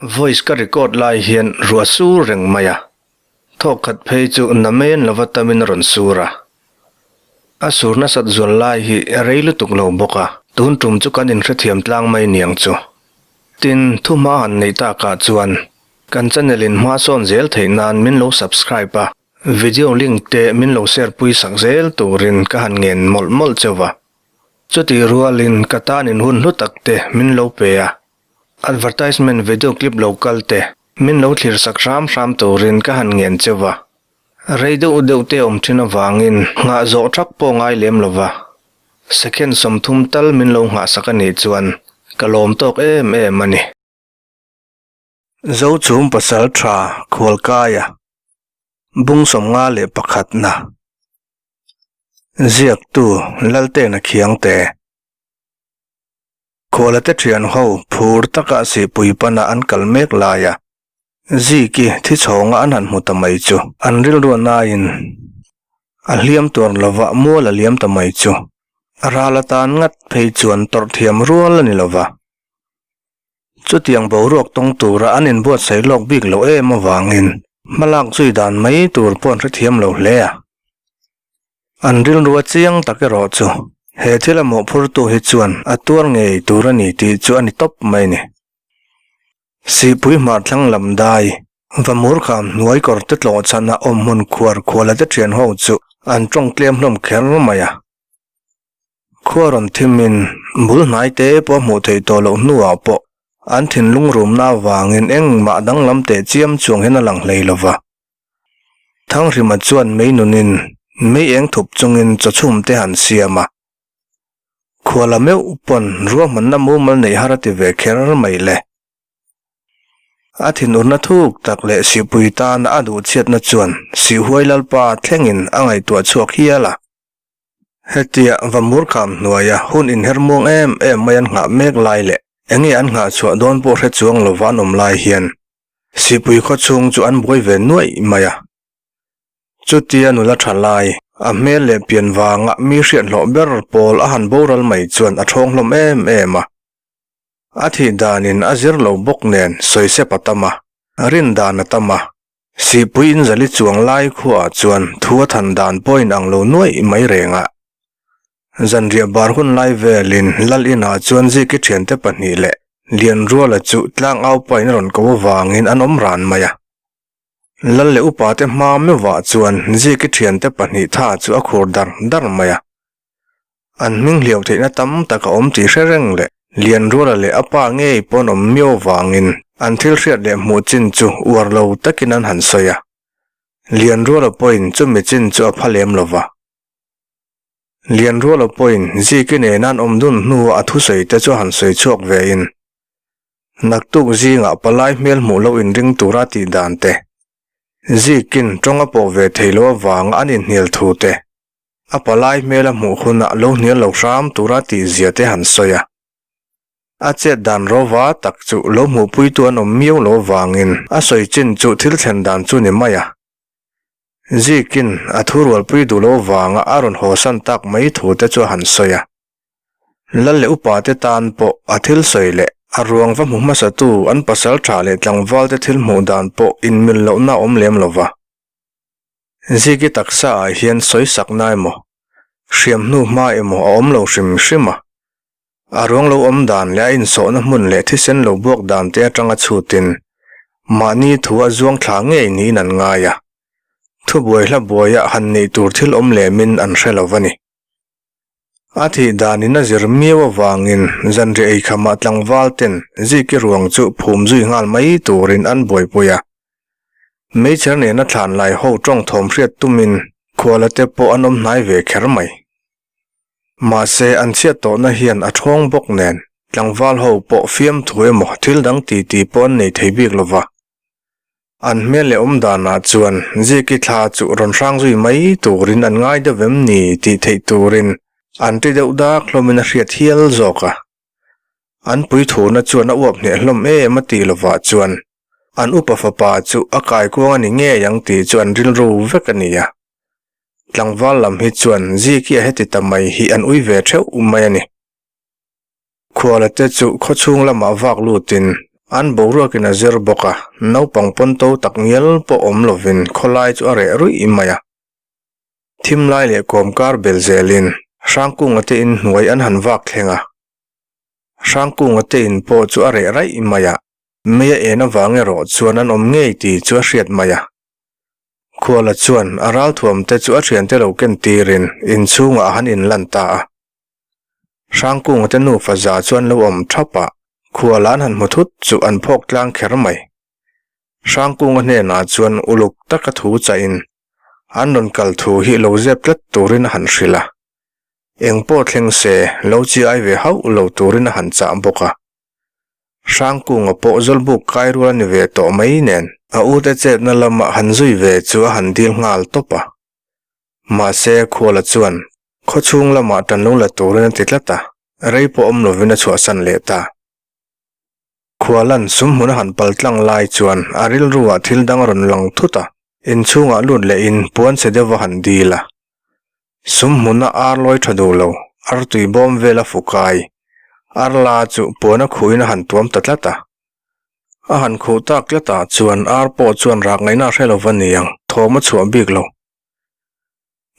Voice ka record lai hian ruah sur reng mai a, thawk khat phei chu namen lova tamin a rawn sur a. A sur nasat zual lai hi rei lutuk lo bawk a, tun tum chu kan inhrethiam tlang mai niang chu. Tin, thuhma han neih takah chuan kan channel in hma sawn zel theih nan min lo subscribe a, video link te min lo share pui sak zel turin ka han ngen mawlh mawlh cheu va. Chutih rualin ka tan in hun hlu tak te min lo pe a, Advertisement video clip lo kal te min lo thlir sak hram hram turin ka han ngen cheu va. Rei deuh deuh te awm thin avangin nghah zawh thak pawh ngai lem lo va. Second 30 tal min lo nghah sak a nih chuan ka lawm tawk em em a ni. Zochhum pasal tha Khualkaia bung 51 na ziaktu Laltena Khiangte. Khualate thian ho phur taka sihpui pana an kal mek laia Ziki thi chhawnga an han hmu ta mai chu an rilru naiin a hliam tuar lova mual a liam ta mai chu a ral atan ngat phei chuan tawrh thiam rual a ni lova. Chutiang boruak tawng tura an inbuatsaih lawk bik loh em avangin hmalak zui dan mai tur pawh an hrethiam lo hle a. An rilru a chiang tak erawh chu he thil a mawhphurtu hi chuan a tuar ngei tur a ni tih chu a ni tawp mai ni. Sihpui hmarthlang lam dai, Vamur kham hnuai kawr te tlawh chhan a awm hmun khuar khuala te thian ho chu an tawng tlem hlawm kher mai a. Khua rawn thimin bul hnai te pawh a hmuh theih tawh loh hnuah pawh an thinlung rumna avangin engmah danglam teh chiam chuang hian a lang hlei lova. Thanghrima chuan mei nunin mei eng thup chungin chaw chhum te han siam a. Khuala meuh pawn ruahmanna mumal neih har a ti ve kher mai le. A thinurna thuk tak leh sihpui tana a duh chhiatna chuan Sihhuai Lalpa thlengin a ngaihtuah chhuak hial a. Hetia Vamur kham hnuaia hun inher muang em em mai an nghah mek lai leh enge an nghah chhuah dawn pawh hre chuang lova an awm lai hian Sipui khaw chhung chu an buai ve nuaih mai a. Chutia nula tha lai, a hmel leh pian vanga mi hriat hlawh ber pawl a han boral mai chuan a thawng hlawm em em a. A thih danin a zir lo bawk nen sawisep a tam a, rin dan a tam a. Sipui inzali chuang lai khuaah chuan thu a than dan pawh inang lo nuaih mai reng a. Zanriah bar hun lai velin Lal inah chuan Ziki thiante pahnih leh Lianruala chu tlang au pain a rawn ko avangin an awm ran mai a. Lal leh upate hma meuhah chuan Ziki thiante pahnih tha chu a khur dar dar mai a. An hming hliau theihna tam tak a awm tih hre reng leh Lianruala leh a pa ngei pawn awm miau avangin an thil hriat leh hmuh chin chu uar lo takin an han sawi a. Lianruala pawhin chumi chin chu a pha lem lo va. Lianruala pawhin Ziki nena an awm dun hnuah a thusawi te chu a han sawi chhuak vein, Naktuk zingah palai hmel hmuh loh inring tura tih dan te, Zikin tawng a pawh ve thei lo avanga an inhnial thu te, a palai hmel a hmuh hunah lo hnial lo hram tura tih zia te han sawi a. A chet dan rova tak chu lo hmuhpuitu an awm miau lo avangin a sawi chin chu thil thlen dan chu ni mai a. Zikin a thu rualpui duh lo vanga a rawn hawsan tak mai thu te chu a han sawi a. Lal leh upa te tan pawh a thil sawi leh a ruang va hmu hmasatu an pasal tha leh tlangval te thil hmuh dan pawh inmil lohna a awm lem lo va. Ziki taksa ah hian sawi sakna emaw, hriam hnu hma emaw a awm lo hrim hrim a. A ruang lo awm dan leh a insawhna hmun leh thisen lo buak dan te atanga chhutin mahni thu a zuang thla ngei niin an ngai a. Thubuai hla buaia han neih tur thil awm lemin an hre lo va ni. A thih danin a zir miau avangin zanriah eikhamah tlangval ten Ziki ruang chu phum zui nghal mai turin an buaipui a. Meichher nena thlan lai ho tawng thawm hriat tumin khuala te pawh an awm hnai ve kher mai. Mahse an chhiat tawhna hian a thawng bawk nen tlangval ho pawh fiamthu emaw thil dang titi pawh an nei thei bik lova. An hmel leh awm danah chuan Ziki thla chu rawn hrang zui mai turin an ngai deuh em ni tih theih turin an ti deuh dak hlawmin a hriat hial zawk a. An puithuna chuan a uap hneh hlawm em a tih lovah chuan an upa fapa chu a kaikuang a ni ngei ang tih chu an rilru vek a ni a. Tlangval lam hi chuan Ziki a heti ta mai hi an ui ve theuh mai a ni. Khuala te chu khawchhung lamah vak lutin. An boruakin a zir bawk a, naupang pawnto tak ngial pawh awm lovin khawlai chu a reh ruih mai a. Thim lai leh kawmkar bel zelin Hrangkunga te in hnuai an han vak thleng a. Hrangkunga te in pawh chu a reh raih mai a, mei a en avang erawh chuan an awm ngei tih chu a hriat mai a. Khuala chuan a ralthuam te chu a thiante lo ken tirin inchhungah a han inlan ta a. Hrangkunga te nufa za chu an lo awm thap a, khuala an han hmu thut chu an phawk tlang kher mai. Hrangkunga hnenah chuan uluk taka thu chahin an rawn kal thu hi lo zep tlat turin a han hrilh a. Eng pawh thleng se lo chi ai ve hauh lo turin a han chah bawk a. Hrangkunga pawh zawlbuk kai rual a ni ve tawh mai nen a ute chetna lamah han zui ve chu a han dil nghal tawp a. Mahse, Khuala chuan khawchhung lamah tan lo la turin a ti tlat a, rei pawh awm lovin a chhuahsan leh ta. Khualan sum hmun a han pal tlang lai chuan a rilruah thil dang a rawn lang thut a, inchhungah lut lehin puan chhe deuh a han dil a. Sum hmuna ar lawi tha duh lo, artui bawm vela fukai, ar la chu puan a khuhin a han tuam ta tlat a. A han khuh tak tlatah chuan ar pawh chuan rak ngaihna a hre lo va niang, thawm a chhuah bik lo.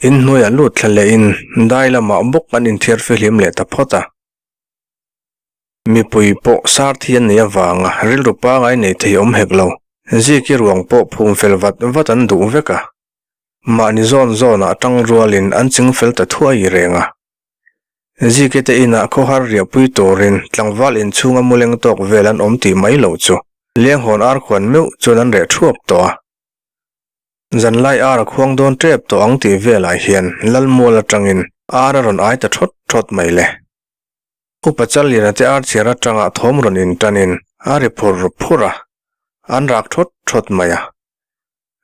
Inhnuaiah lut thla lehin dai lamah bawk an inthiar fihlim leh ta phawt a. Mipui pawh sar thi an nei avanga rilru pangai nei thei awm hek lo. Ziki ruang pawh phum fel vat vat an duh vek a. Mahni zawn zawnah tang rualin an ching fel ta thuai reng a. Ziki te inah khawhar riahpui turin tlangval inchhunga muleng tawk vel an awm tih mai loh chu Lenghawn arkhuan meuh chuan an reh thuap tawh a. Zanlai ar a khuang dawn tep tawh ang tih velah hian Lalmual atangin ar a rawn ai ta thawt thawt mai le. Upa Challiana te ar chhiar atanga thawm rawn intanin a ri phur phur a, an rak thawt thawt mai a.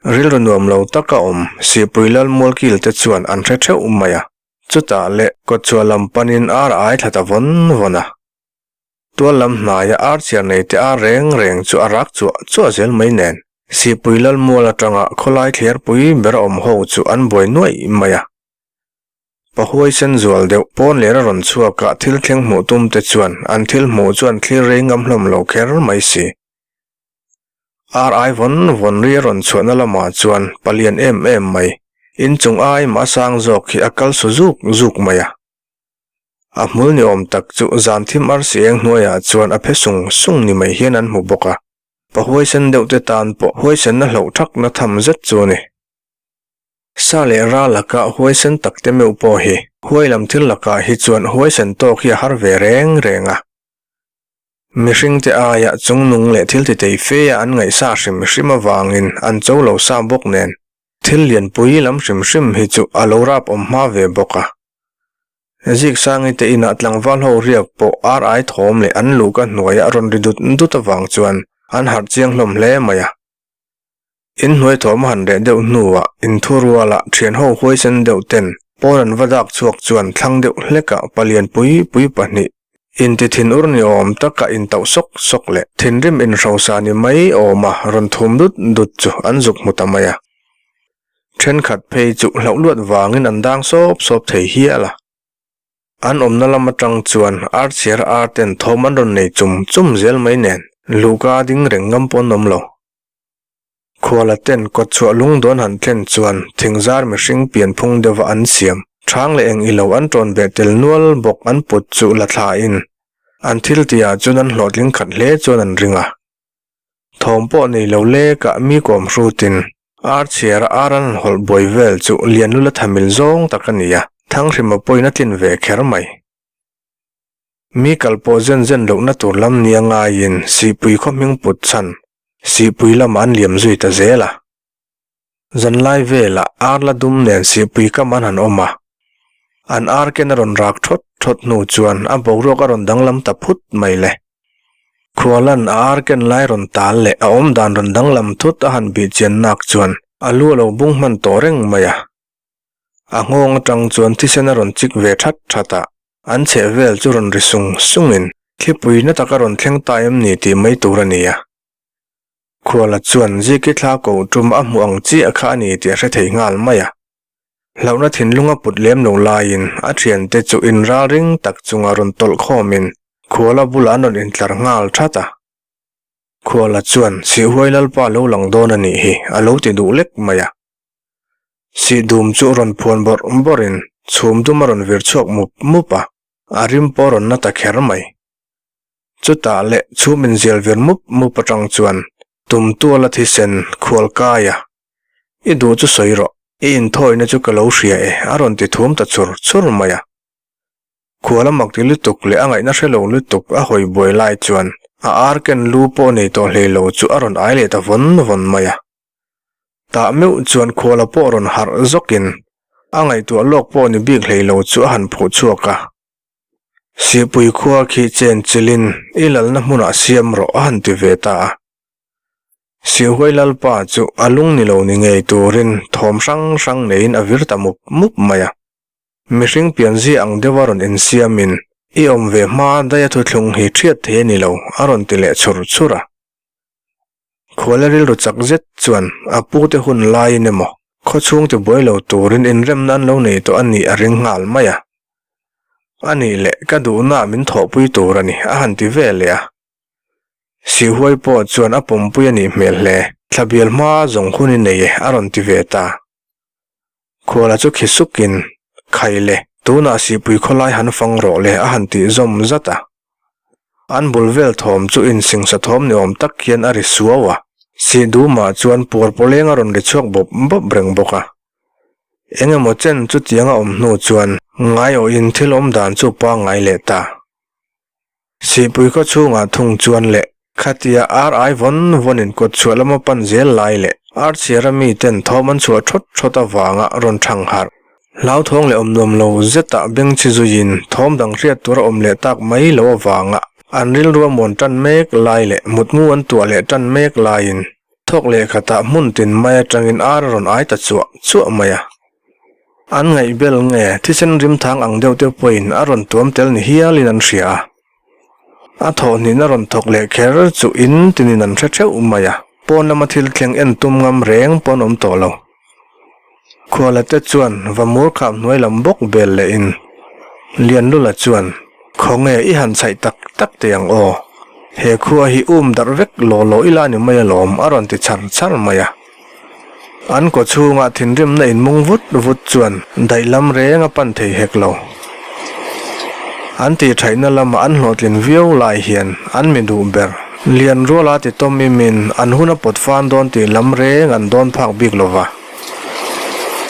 Rilru nuam lo taka awm Sihpui Lalmual kil te chuan an hre theuh mai a, chutah leh kawtchhuah lam panin ar a ai thla ta vawn vawn a. Tual lam hnaia ar chhiar nei te ar reng reng chu a rak chuah chuah zel mai nen, Sihpui Lalmual atanga khawlai thlerpui ber a awm ho chu an buai nuaih mai a. Pa huaisen zual deuh pawn ler a rawn chhuak a thil thleng hmuh tum te chuan an thil hmuh chu an thlir rei ngam hlawm lo kher mai si. Ar ai vawn vawn ri a rawn chhuahna lamah chuan palian em em mai, inchung ai mah a sang zawk hi a kal su zuk zuk mai a. A hmul ni awm tak chu zan thim arsi eng hnuaiah chuan a phe sung sung ni mai hian an hmu bawk a. Pa huaisen deuh te tan pawh huaisenna hloh thakna tham zet chu a ni. Sa leh ra laka huaisen tak te meuh pawh hi huai lam thil lakah hi chuan huaisen tawk hi a har ve reng reng a. Mihring te aia chungnung leh thil ti thei fe a an ngaihsa hrim hrim avangin an cho lo sa bawk nen thil lianpui lam hrim hrim hi chu a lo rap awm hma ve bawk a. Ziksangi te inah tlangval ho riak pawh ar ai thawm leh an luhka hnuaia rawn ri dut dut avang chuan an harh chiang hlawm hle mai a. In hnuai thawm a han reh deuh hnuah inthu ruala thian ho huaisen deuh ten pawn an va dak chhuak chuan thlang deuh hlekah palian pui pui pahnih inti thinur ni awm taka intauh sawk sawk leh thinrim inhrosa ni mai awma rawn thum dut dut chu an zuk hmu ta mai a. Thenkhat phei chu hlauh luat vangin an dang sawp sawp thei hial a. An awmna lam atang chuan archhiar ar ten thawm an rawn nei chum chum zel mai nen luhka ding reng ngam pawh an awm lo. Khuala ten kawtchhuah lungdawn han thlen chuan thingzar mihring pianphung deuha an siam chhang leh eng ilo an tawn beh tel nual bawk an put chu la thlain an thil tihah chuan an hlawhtling khat hle chuan an ring a. Thawm pawh nei lo lekah mi kawm hrutin ar chhiara ar an han hawlh buai vel chu Lianlula thamil zawng tak a ni a, Thanghrima pawhin a tlin ve kher mai. Mi kal pawh zen zen lohna tur lam nia ngaiin Sihpui khaw hming put chhan Sihpui lamah an liam zui ta zel a. Zanlai velah ar la dum nen Sihpui kam an han awm a. An ar ken a rawn rak thawt thawt hnu chuan a boruak a rawn danglam ta phut mai le. Khualan a ar ken lai rawn tal leh a awmdan rawn danglam thut a han bih chian nak chuan a lu a lo bung hman tawh reng mai a. A nghawng atang chuan thisen a rawn chik ve that that a, an chheh vel chu rawn ri sung sungin thlipui na tak a rawn thleng ta em ni tih mai tur a ni a. Khuala chuan Ziki thla ko tum a hmuh ang chiah kha a ni tih a hre thei nghal mai a. Hlauhna thinlung a put lem lo laiin a thiante chu inralring tak chunga rawn tawlh khawmin Khuala bulah an rawn intlar nghal that a. Khuala chuan Sihhuai Lalpa lo lang dawn a nih hi a lo ti duh lek mai a. Sihdum chu rawn phuan bawrh bawrhin chhum dum a rawn vir chhuak mup mup a, a rim pawh a rawn na ta kher mai. Chutah leh chhum inzial vir mup mup atang chuan tum tuala thisen khual kai a, I duh chu sawi rawh, i inthawina chu ka lo hria e a rawn ti thum ta chur chur mai a. Khual a mak ti lutuk leh a ngaihna hre lo lutuk a hawi buai lai chuan a ar ken lu pawh nei tawh hlei lo chu a rawn ai leh ta vawn vawn mai a. Tah meuh chuan khuala pawh rawn harh zawkin a ngaihtuah lawk pawh ni bik hlei lo chu a han phuh chhuak a. Sihpui khua khi chen chilhin i lalna hmunah siam rawh a han ti ve ta a. Sihhuai Lalpa chu a lung ni lo ni ngei turin thawm hrang hrang neiin a vir ta mup mup mai a. Mihring pianzia ang deuha rawn insiamin, I awm ve hma daia thuthlung hi ṭhiat thei a ni lo, a rawn ti leh chhur chhur a. Khuala rilru chak zet chuan a pute hun laiin emaw, khawchhung ti buai lo turin inremna an lo nei tawh a nih a ring nghal mai a. A nih leh ka duhnaah min thawhpui tur a ni, a han ti ve leh a. Sihhuai pawh chuan a pawmpui a nih hmel hle, thlabial hma zawng hun i nei e, a rawn ti ve ta. Khuala chu khi sukin, Khai le, tunah sihpui khawlai han fang rawh le a han tih zawm zat a. An bul vel thawm chu insingsa thawm ni awm tak hian a ri suau a, sih dumah chuan puar pawleng a rawn ri chhuak bawp bawp reng bawk a. Eng emaw chen chutiang a awm hnu chuan ngaiawhin thil awm dan chu pangngai leh ta. Sihpui khaw chhungah thung chuan leh khatia ar ai vawn vawnin kawt chhuah lama pan zel lai leh ar chhiara miten thawm an chhuah thawt thawt avanga rawn thang harh. Hlauthawng leh awm nuam lo zetah bengchhi zuiin thawm dang hriat tur a awm leh tak mai lo avanga an rilru a muan tan mek lai leh mutmu an tuah leh tan mek laiin thawk leh khatah hmun tin mai atangin ar a rawn ai ta chuah chuah mai a. An ngaihbel nge thisen rimthang ang deuh te pawhin a rawn tuam tel ni hialin an hria a. A thawhhnin a rawn thawk leh kher chu in tinin an hre theuh mai a, pawn lama thil thleng en tum ngam reng pawn awm tawh lo. Khuala te chuan Vamur kham hnuai lam bawk bel leh in Lianlula chuan, Khawnge i han chhaih tak tak teh ang aw? He khua hi um darh vek law law ila ni mai alawm a rawn ti chhar chhar mai a. An kaw chhungah thinrimna inmung vut vut chuan daih lam reng a pan thei hek lo. An tih thaihna lama an hlawhtlin viau lai hian an mi duh ber. Lian ruala ti tawm imin an hun a pawt fan dawn tih lam reng an dawn phak bik lo va.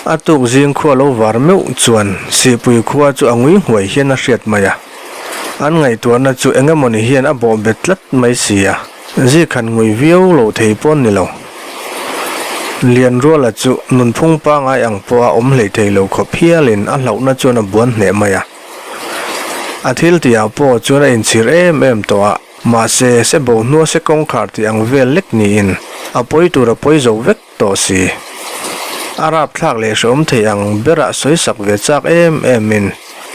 A tuk zing khua lo var meuh chuan Sihpui khua chu a ngui nghuai hian a hriat mai a. An ngaihtuahna chu eng emawni hian a bawh bet tlat mai si a. Zik han ngui viau loh thei pawn ni lo. Lianruala chu nunphung pangai ang pawha awm hlei thei lo khawp hialin a hlauhna chuan a buan hneh mai a. A thil tihah pawh chuan a inchhir em em tawh a, mahse se bo hnua se kawngkhar tih ang vel lek niin a pawi tur a pawi zo vek tawh si. A rapthlak leh hrehawm thei ang berah sawisak ve chak em emin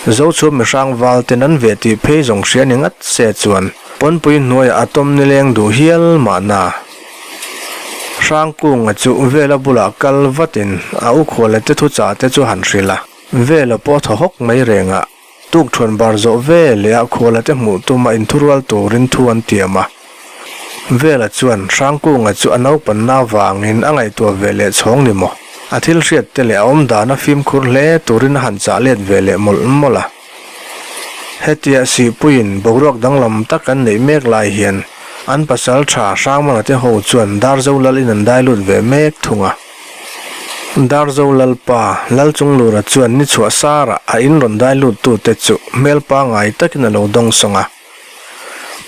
Zochhum mihrang val ten an ve tih phei zawng hria ni ngat se chuan pawnpui hnuaiah a tawm nileng duh hial mahna. Hrangkunga chu Vela bulah kal vatin a u khuala te thuchah te chu han hrilh a, Vela pawh a thaw hawk mai reng a. Tukṭhuan bar zawh ve leh a khuala te hmuh tuma inthurual turin thu an tiam a. Vela chuan Hrangkunga chu a naupanna avangin a ngaihtuah ve leh chhawng ni maw? A thil hriat te leh a awm dana fimkhur hle turin a han chah let ve leh mawlh mawlh a. Hetia Sihpuiin boruak danglam tak an neih mek lai hian an pasal tha Hrangmana te ho chuan Darzo lal in an dai lut ve mek thung a. Darzo Lalpa, Lalchunglura chuan ni chhuah sarah a in rawn dai lut tute chu hmel pangngai takin a lo dawngsawng a.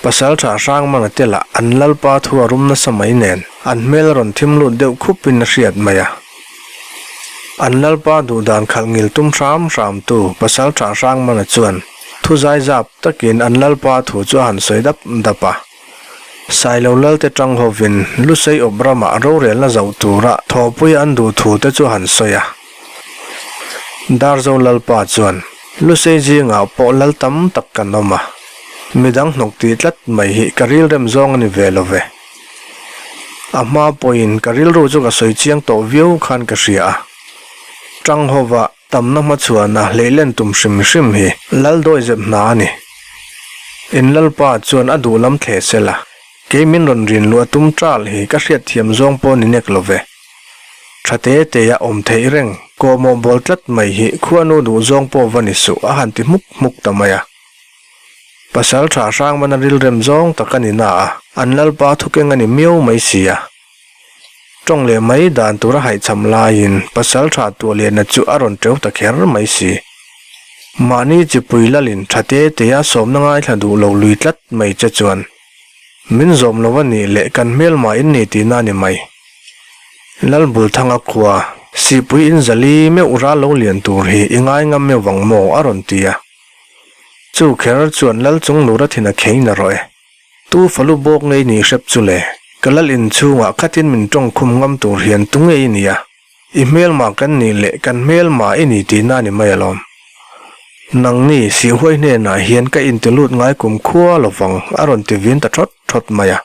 Pasalṭha Hrangmana te lah an Lalpa thu a rum nasa mai nen an hmel a rawn thim lut deuh khupin a hriat mai a. An Lalpa duhdan khalh ngil tum hram hramtu Pasalṭha Hrangmana chuan thu zaizap takin an Lalpa thu chu a han sawi dap dap a. Sailo Lalte ṭang hovin Lusei awp ramah rorelna zoh tura thawhpui an duh thu te chu a han sawi a. Darzo Lalpa chuan, Lusei zingah pawh lal tam tak kan awm a, midang hnawk tih tlat mai hi ka rilrem zawng a ni ve lo ve. A hma pawhin ka rilru chu ka sawi chiang tawh viau khan ka hria a. Ṭang hova tamna hmachhuana hleihlen tum hrim hrim hi lal dawizep hna a ni. In Lalpa chuan a duh lam thle sela. Kei min rawn rin luh a tum ṭal hi ka hriatthiam zawng pawh ni nek lo ve. Ṭha te te a awm theih reng, kawhmawh bawl tlat mai hi khuanu duh zawng pawh va ni suh a han ti hmuk hmuk ta mai a. Pasal ṭha hrangmana rilrem zawng tak a ni na a, an lalpa thukeng a ni miau mai si a. Ṭawng leh mai dan tur a haihchham laiin pasal ṭha tuahliana chu a rawn ṭeu ta kher mai si. Mahni chipui lalin ṭha te te a sawmna ngaithla duh lo lui tlat mai che chuan min zawm lo a nih leh kan hmelma in ni tihna a ni mai. Lalbulthanga khua, Sihpui in zali meuh ral lo lian tur hi i ngai ngam meuh vang maw a rawn ti a. Chu kher chuan Lal Chunglura thin a khei na rawh e. Tu falu bawk ngei ni hrep chu le, ka lal inchhungah khatin min tawngkhum ngam tur hian tu ngei i nia, i hmelma kan nih leh kan hmelma i ni tihna a ni mai alawm. Nangni sihhuai hnenah hian ka inti lut ngai kum khua lovang a rawn ti vin ta thawt thawt mai a.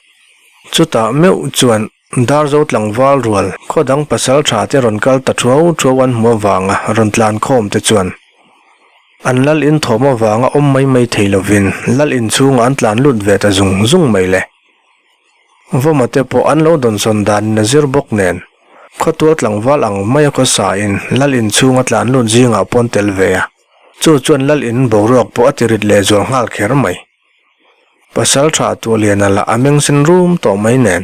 Chutah meuh chuan Darzo tlangval rual khaw dang pasal tha te rawn kal ta thuau thuau an hmu avanga rawn tlan khawm te chuan An lal in thawm avanga awm mai mai thei lovin lal in chhungah an tlan lut ve ta zung zung mai le. Vawma te pawh an lo dawnsawn danin a zir bawk nen, khawtual tlangval ang maia khawsa in lal in chhunga tlan lut zingah pawn tel ve a, chu chuan lal in boruak pawh a ti rit leh zual nghal kher mai. Pasal tha Tuahliana lah a meng sen rum tawh mai nen,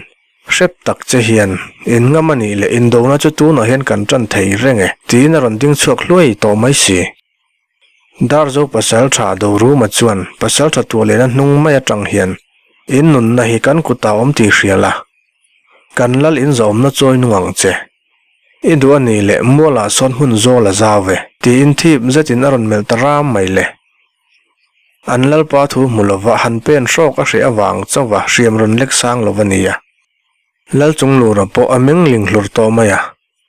Hrep tak che hian, in ngam a nih leh indona chu tunah hian kan tan thei reng e, tiin a rawn ding chhuak hluai tawh mai si. Darzo pasal tha Doruma chuan pasal tha Tualena hnung mai atang hian, In nunna hi kan kutah awm tih hria la, kan lal in zawmna chawi nung ang che. I duh a nih leh mualah sawn hmun zawl a zau e, tiin thip zetin a rawn melh ta ram mai le. An lalpa thu hmu lova han pen hrawk a hreh avang chauha hriam rawn lek sang lo a ni a. Lal Chunglura pawh a meng ling hlur tawh mai a,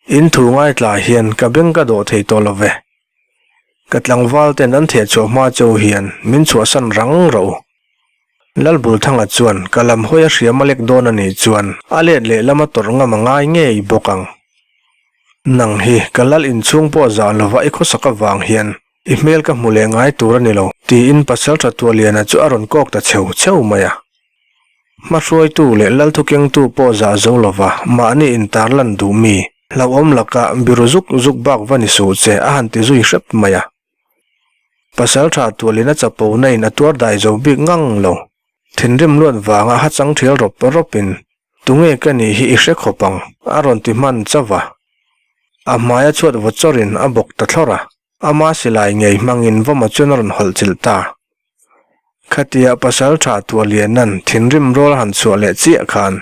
In thu ngaitla hian ka beng ka dawh thei tawh lo ve. Ka tlangval ten an theh chhuah hma cheu hian min chhuahsan rang rawh u. Lal Bulthanga chuan ka lam hawi a hriam a lek dawn a nih chuan a let leh lama tawrh ngam a ngai ngei bawk ang. Nang hi ka lal inchhung pawh zah lova i khawsak avang hian I hmel ka hmu leh ngai tur a ni lo, tiin Pasalṭha Tuahliana chu a rawn kawk ta cheu cheu mai a. Hmahruaitu leh Lalthukengtu pawh zah zo lova mahni intarlan duh mi, hlauhawm lakah biru zuk zuk bak va ni suh che a han ti zui hrep mai a. Pasalṭha Tuahliana chapo na in a tuar dai zo bik ngang lo. Thinrim luat vanga hachang ṭhial rawp rawpin, Tunge ka nih hi i hre khawp ang, a rawn ti hman chauh a. A hmai a chhuat vaw chawrin a bawk ta thlawr a, ama silai ngei hmangin vawma chuan a rawn hawlh chilh ta. Khatia pasal tha Tuahlianan thinrim rual a han chhuah leh chiah khan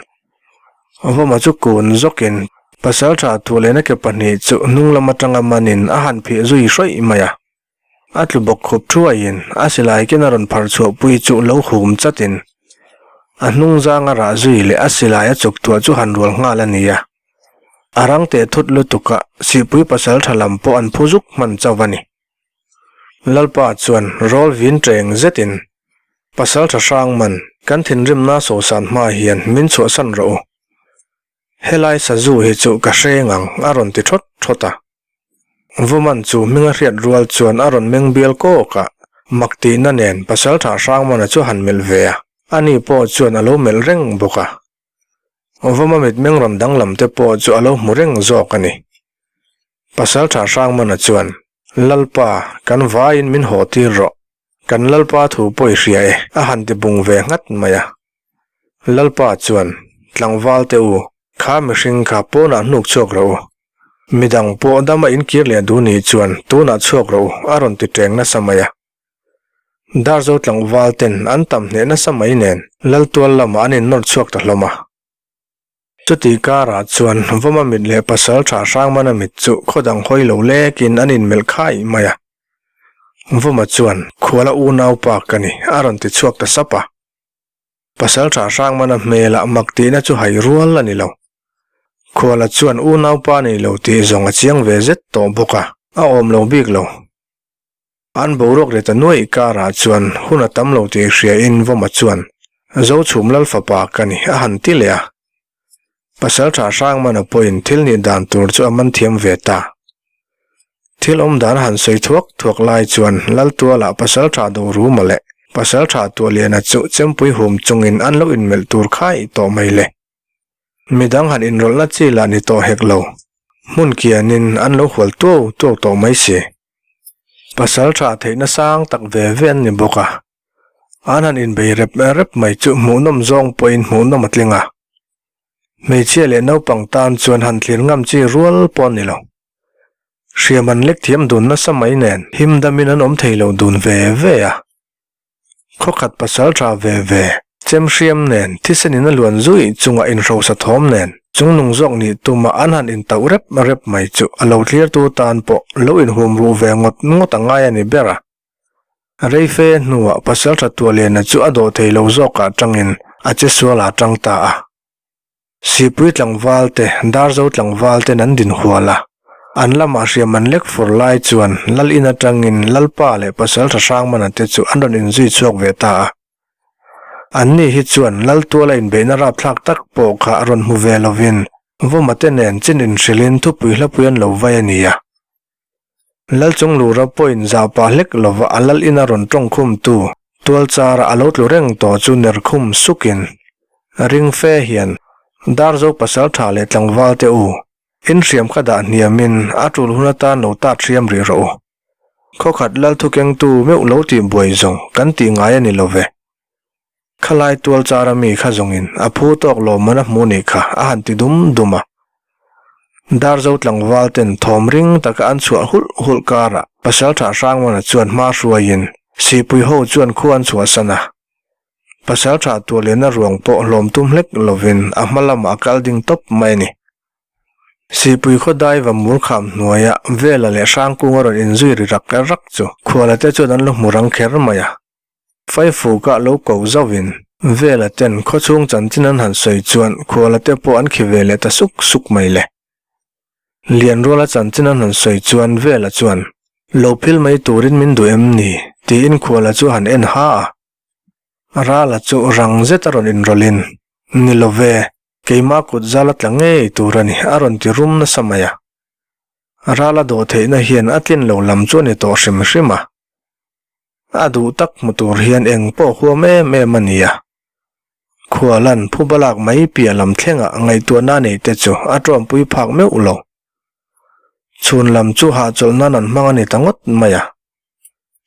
vawma chu kun zawkin pasal tha Tuahliana ke pahnih chu hnung lam atanga manin a han phih zui hrawih mai a. A tlu bawk khup thuaiin a silai ken a rawn phar chhuahpui chu lo hum chatin a hnung zanga rah zui leh a silai a chuk tuah chu han rual nghal a ni a. A rang teh thut lutuk a, Sihpui pasal tha lam pawh an phu zuk hman chauh a ni. Lalpa chuan rawl vin teng zetin, Pasal tha hrang man, kan thinrimna sawhsan hma hian min chhuahsan rawh u. Helai sazu hi chu ka hreng ang a rawn ti thawt thawt a. Vuman chu hminga hriat rual chuan a rawn meng bial kawk a, mak tihna nen Pasaltha Hrangmana chu a han melh ve a, ani pawh chuan a lo melh reng bawk a. Vuma mitmeng rawn danglam te pawh chu a lo hmu reng zawk a ni. Pasaltha Hrangmana chuan, Lalpa, kan vaiin min haw tir rawh. Kan Lalpa thu pawh i hria e, a han ti bung ve nghat mai a. Lalpa chuan, Tlangval te u, kha mihring kha pawnah hnuk chhuak rawh u. Midang pawh dama inkir leh duh nih chuan tunah chhuak rawh u, a rawn ti teng nasa mai a. Darzo tlangval ten an tam hneh nasa mai nen Laltual lamah an innawr chhuak ta hlawm a. Chuti karah chuan Vawma mit leh pasal tha Hrangmana mit chu khaw dang hawi lo lekin an inmelh khai mai a. Vawma chuan, Khuala unaupa ka ni, a rawn ti chhuak ta sap a. Pasal tha Hrangmana hmelah mak tihna chu hai rual a ni lo. Khuala chuan unaupa nei lo tih zawng a chiang ve zet tawh bawk a, a awm lo bik lo. An boruak leh ta nuaih karah chuan hun a tam lo tih hria in Vawma chuan, Zochhum Lal fapa ka ni a han ti leh a. Pasal tha Hrangmana pawhin thil nih dan tur chu a man thiam ve ta. Thil awm dan a han sawi thuak thuak lai chuan Laltualah pasal tha Doruma leh. Pasalṭha Tuahliana chu chempui hum chungin an lo inmelh tur khai tawh mai le. Midang han inrawlhna chi lah ni tawh hek lo. Hmun kianin an lo hual tuau tuau tawh mai si. Pasalṭha theihna sang tak ve ve an ni bawk a. An han inbei rep rep mai chu hmuhnawm zawng pawhin hmuhnawm a tling a. Hmeichhia leh naupang tan chuan han thlir ngam chi rual pawh a ni lo. Hriam an lek thiam dun nasa mai nen him damin an awm thei lo dun ve ve a. Khawkhat pasal tha ve ve, chem hriam nen thisen in a luan zui chunga inhrosa thawm nen chungnung zawk nih tuma an han intauh rep rep mai chu a lo thlirtu tan pawh lo inhum ruh ve ngawt ngawt a ngai a ni ber a. Reife hnuah pasal tha Tuahliana chu a dawh thei lo zawkah tangin a che sual a tang ta a. Sipui tlangval te, Darzo tlangval ten an din hual a. An lamah hriam an lek fur lai chuan Lal in atangin Lalpa leh Pasaltha Hrangmana te chu an rawn inzui chhuak ve ta a. Anni hi chuan Lal tuala inbeihna rapthlak tak pawh kha rawn hmu ve lovin Vawma te nen chin inhrilhin thupui hlapui an lo vai a ni a. Lal chung lura pawhin zah pah hlek lova a lal ina rawn tawng khumtu tual chara a lo tlu reng tawh chu ner khum sukin ring fe hian Darzo pasal tha leh tlangval te u, in hriam kha dah hniamin a tul hun atan lo tat hriam rih rawh u. Khawkhat lal thukengtu meuh lo tih buai zawng kan tih ngai a ni lo ve. Khalai tual chara mi kha zawngin a phu tawk lawmman a hmu nih kha a han ti dum dum a. Darzo tlangval ten thawm ring taka an chhuah hulh hulh karah Pasaltha Hrangmana chuan hma hruaiin Sihpui ho chuan khua an chhuahsan a. Pasaltha Tuahliana ruang pawh hlawm tum hlek lovin a hma lamah a kal ding tawp mai a ni. Sihpui khaw daiva mur kham hnuaia Vela leh Hrangkunga rawn inzui ri rak rak chu khuala te chuan an lo hmu rang kher mai a. Faifuka lo ko zauhin Vela ten khawchhung chanchin an han sawi chuan khuala te pawh an khi ve leh ta suk suk mai le. Lianruala chanchin an han sawi chuan Vela chuan, Lo phil mai turin min duh em ni? tiin khuala chu han en ha a. Rala chu rang zet a rawn inrawlhin, Ni lo ve, keimah kut zal a tla ngei tur a ni a rawn ti rum nasa mai a. Rala dawh theihna hian a tlin lo lam chu a ni tawh hrim hrim a. A duh tak hmu tur hian eng pawh huam em em a ni a. Khualan phuba lak mai piah lam thlengah ngaihtuahna nei te chu a tawmpui phak meuh lo. Chhun lam chu hahchawlh nan an hmang a ni ta ngawt mai a.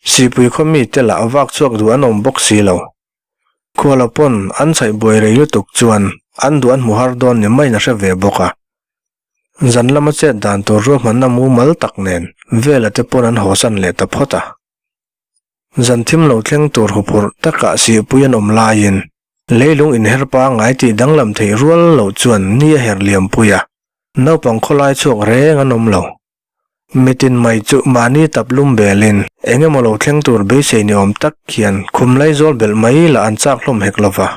Sihpui khaw mite lah vak chhuak duh an awm bawk si lo. Khuala pawn an chhaih buai rei lutuk chuan an duh an hmu har dawn ni maiin a hre ve bawk a. Zan lama chet dan tur ruahmanna mumal tak nen Vela te pawn an hawsan leh ta phawt a. Zan thim lo thleng tur huphurh takah sihpui an awm laiin leilung inher pangngai tih danglam theih rual loh chuan ni a her liampui a, naupang khawlai chhuak reng an awm lo. Mitin mai chu mahni tap lum belin eng emaw lo thleng tur beisei ni awm tak hian khum laizawl belh mai lah an chak hlawm hek lova.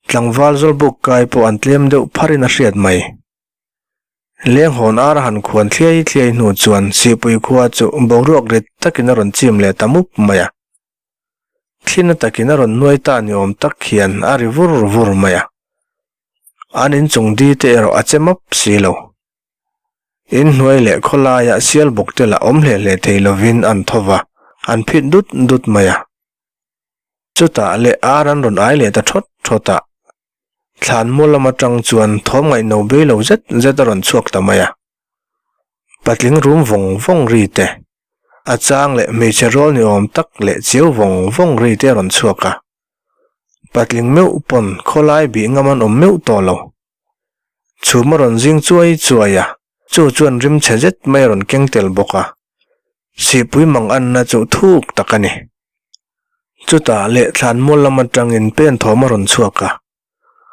Tlangval zawlbuk kai pawh an tlem deuh pharin a hriat mai. Lenghawn ar a han khuan thliai thliai hnu chuan Sihpui khua chu boruak rit takin a rawn chim leh ta mup mai a. Thlina takin a rawn nuai ta ni awm tak hian a ri vur vur mai a. An inchung di te erawh a che map si lo. Inhnuai leh khawlaiah sial bawk te lah awm hle hle thei lovin an tho va, an phit dut dut mai a. Chutah leh ar an rawn ai leh ta thawt thawt a. Thlan maw lam atang chuan thawm ngaihno bei lo zet zet a rawn chhuak ta mai a. Patling rum vawng vawng ri te, a chang leh hmeichhe rawl ni awm tak leh chiau vawng vawng ri te a rawn chhuak a. Patling meuh pawn khawlai bih ngam an awm meuh tawh lo. Chhum a rawn zing chuai chuai a, chu chuan rim chhe zet mai a rawn keng tel bawk a. Sihpui mang anna chu thuk tak a ni. Chutah leh thlan mual lam atangin pen thawm a rawn chhuak a.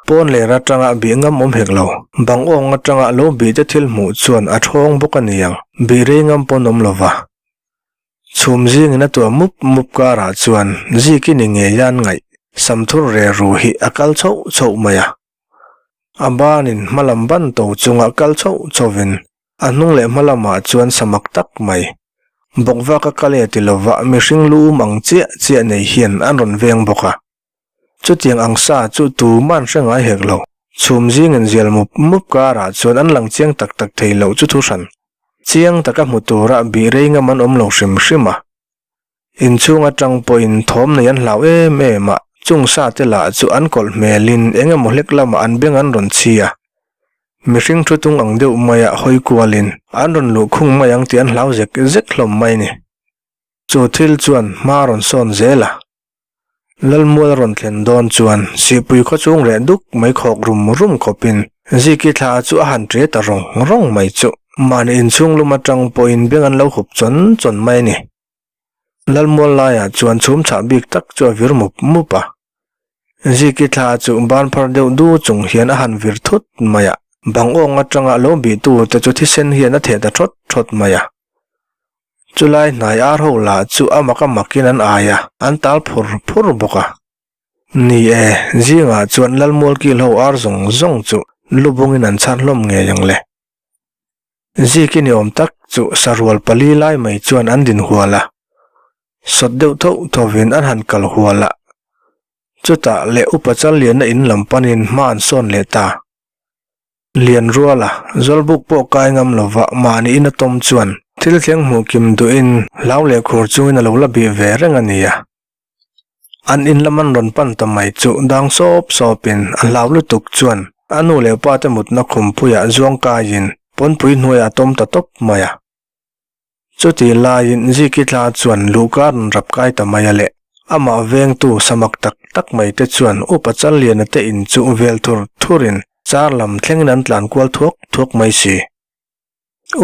Pawn ler atanga bih ngam awm hek lo, bang awng atanga lo bih te thil hmuh chuan a thawng bawk a ni ang, bih rei ngam pawn awm lo va. Chhum zingin a tuah mup mup karah chuan Ziki ni ngei an ngaih Samthur re ru hi a kal chhoh chhoh mai a. A banin hmalam ban to chunga kal chhoh chhovin A hnung leh hma lamah chuan samak tak mai, bawkvaka kal e ti lova mihring lu um ang chiah chiah nei hian an rawn veng bawk a. Chutiang ang sa chu tuman hre ngai hek lo. Chhum zingin zial mup mup karah chuan an lang chiang tak tak thei loh chu thu hran. Chiang taka hmu tura bih rei ngam an awm lo hrim hrim a. Inchhung atang pawhin thawm nei an hlau em em a, chung sa te lah chu an kawlh hmelin eng emaw hlek lamah an beng an rawn chhi a. Mihring thu tung ang deuh maia hawi kualin an rawn luh khung mai ang tih an hlau zek zek hlawm mai ni. Chu thil chuan hma a rawn sawn zel a. Lalmual a rawn thlen dawn chuan Sihpui khaw chung reh duk mai khawk rum rum khawpin Ziki thla chu a han ṭe ta rawng rawng mai chu mahni inchhung lum atang pawhin beng an lo hup chawn chawn mai a ni. Lalmual laiah chuan chhum chhah bik tak chu a vir mup mup a. Ziki thla chu ban phar deuh du chung hian a han vir thut mai a, bang awng atanga lo bihtu te chu thisen hian a theh ta thawt thawt mai a. Chulai hnai ar ho lah chu a mak a makin an ai a, an tal phur phur bawk a. Ni e, zingah chuan Lalmual kil ho ar zawng zawng chu lubungin an chhan hlawm ngei ang le. Ziki ni awm tak chu sarual pali lai mai chuan an din hual a, sawt deuh tho thovin an han kal hual a. Chutah leh upa Challiana in lam panin hma an sawn leh ta. Lian ruala Zawlbuk pawh kai ngam lova mahni in a tawm chuan thil thleng hmuh kim duhin hlau leh khur chungin a lo la bih ve reng a ni a. An in lam an rawn pan ta mai chu dang sawp sawpin a hlau lutuk chuan a nu leh pa te mutna khumpuiah zuang kaiin pawnpui hnuaiah a tawm ta tawp mai a. Chutih laiin Ziki thla chuan luhka rawn rap kai ta mai a le. Amah vengtu samak tak tak mai te chuan Upa Challiana te in chu vel thur thurin char lam thlengin an tlan kual thuak thuak mai si.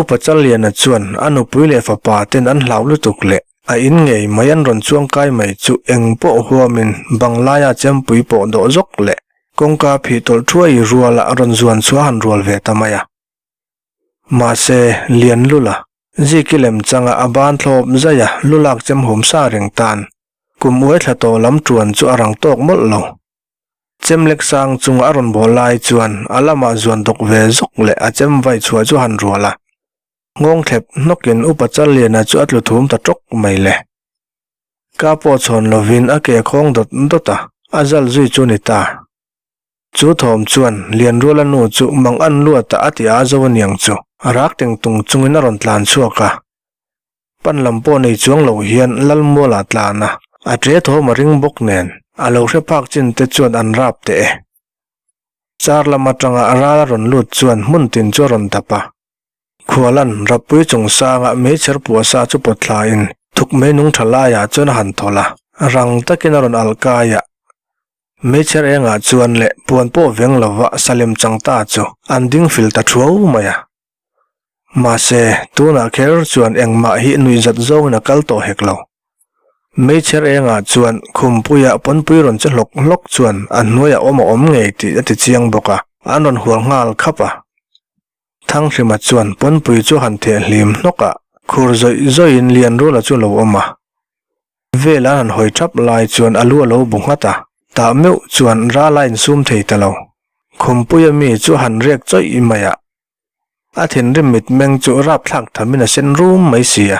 Upa Challiana chuan a nupui leh fapa ten an hlau lutuk leh a in ngei mai an rawn chuang kai mai chu eng pawh huamin bang laia chempui pawh dawh zawk leh kawngka phih tawlh thuai ruala rawn zuan chhuah han rual ve ta mai a. Mahse, lian lula, Ziki lem changa a ban thlawp zaih a, lulak chem hum sa reng tan. Kum uai thla tawh lam tuan chu a rang tawk mawlh lo. Chem lek sang chunga a rawn bawl lai chuan a lamah zuan dawk ve zawk leh a chem vai chhuah chu han rual a. Nghawng thlep hnawkin Upa Challiana chu a tlu thum ta tawk mai le. Ka pawh chhawn lovin a ke khawng dawt dawt a, a zal zui chu ni ta. Chu thawm chuan Lianruala nu chu mang an luat a a ti a zo aniang chu a rak teng tung chungin a rawn tlan chhuak a. Pan lam pawh nei chuang lo hian Lalmuala a tlan a, a ṭe thawm a ring bawk nen a lo hre phak chin te chuan an rap teh e. Char lam atanga ral a rawn lut chuan hmun tin chu a rawn dap a. Khualan Rappui chungsanga meichher puahsa chu pawt thlain thuk mei nung tha laiah chuan a han thawlh a, rang takin a rawn alh kai a. Meichher engah chuan leh puan pawh veng lova Salem chang ta chu an ding fil ta thuau mai a. Mahse, tunah kher chuan engmah hi nuihzat zawngin a kal tawh hek lo. Meichher engah chuan khumpuia pawnpui rawn che hlawk hlawk chuan a hnuaiah awm a awm ngei tih a ti chiang bawk a, an rawn hual nghal khap a. Thanghrima chuan pawnpui chu han theh hlim hnawk a, khur zawih zawihin Lianrula chu lo awm a. Vel an han hawi thap lai chuan a lu a lo bu nghat a, tah meuh chuan ral a insum thei ta lo. Khumpuia mi chu a han riak chawih mai a, a thinrim mitmeng chu rapthlak thamin a sen rum mai si a.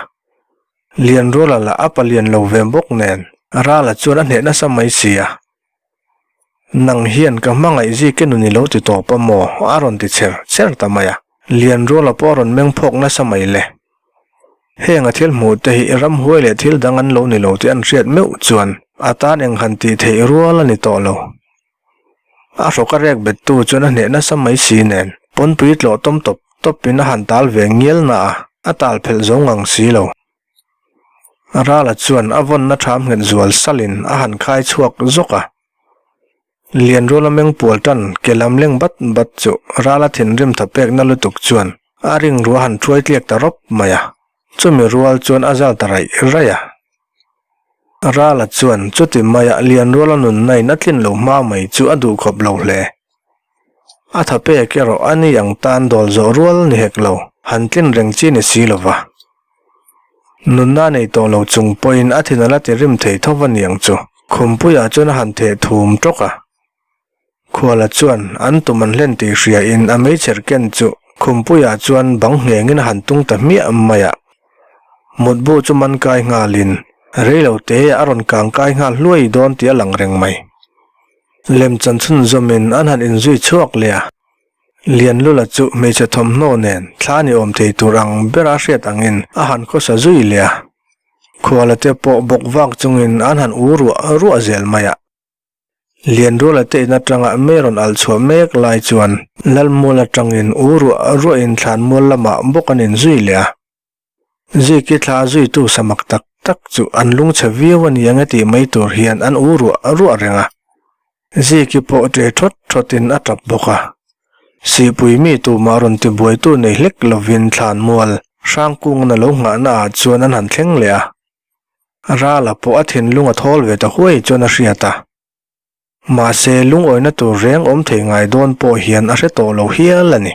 Lianruala lah a palian lo ve bawk nen rala chuan a hneh nasa mai si a. Nang hian ka hmangaih zik e nun i lo ti tawp a maw? a rawn ti cher cher ta mai a. Lianruala pawh a rawn meng phawk nasa mai le. Heng a thil hmuh te hi ramhuai leh thil dang an lo ni lo tih an hriat meuh chuan a tan eng han tih theih rual a ni tawh lo. A hrawk a rek bettu chuan a hneh nasa mai si nen pawnpui tlawh tawm tawp tawpin a han tal ve ngial na a, a tal phelh zo ngang si lo. Rala chuan a vawnna ṭham nghet zual salin a han khai chhuak zawk a. Lianruala meng pual ṭan ke lam leng bat bat chu Rala thinrim tha pekna lutuk chuan a ring rua han ṭhuai tliak ta rawp mai a, chumi rual chuan a zal ta raih raih a. Rala chuan chuti maia Lianruala nunna in a tlin lo hma mai chu a duh khawp lo hle. A tha pek erawh a ni ang tan dawl zawh rual ni hek lo, han tlin reng chi ni si lova. Nunna nei tawh lo chung pawhin a thin a la ti rim thei tho va niang chu. Khumpuiah chuan a han theh thum tawk a. Khuala chuan an tum an hlen tih hriain a meichher ken chu Khumpuiah chuan bang nghengin a han tung ta hmiah mai a. Mutbu chu man kai nghalin rei lo te a rawn kang kai nghal hluai dawn tih a lang reng mai. Lemchan chhunzawmin an han inzui chhuak leh a. Lianlula chu hmeichhe thawmhnaw nen thla ni awm thei tur ang bera hriat angin a han khawsa zui leh a. Khuala te pawh bawk vak chungin an han u ruah ruah zel mai a. Lianruala te in atanga mei rawn alh chhuah mek lai chuan Lalmual atangin u ruah ruahin thlanmual lamah bawk an inzui leh a. Ziki thla zuitu samak tak tak chu an lungchhe viau a ni ang e tih mai tur hian an u ruah ruah reng a. Ziki pawh ṭe ṭhawt ṭhawtin a ṭap bawk a. Sihpui mi tumah rawn tibuaitu nei hlek lovin thlanmual Hrangkungan a lo nghahna ah chuan an han thleng leh a. Rala pawh a thinlung a thawl ve ta huai chuan a hriat a. Mahse, lungawina tur reng awm thei ngai dawn pawh hian a hre tawh lo hial a ni.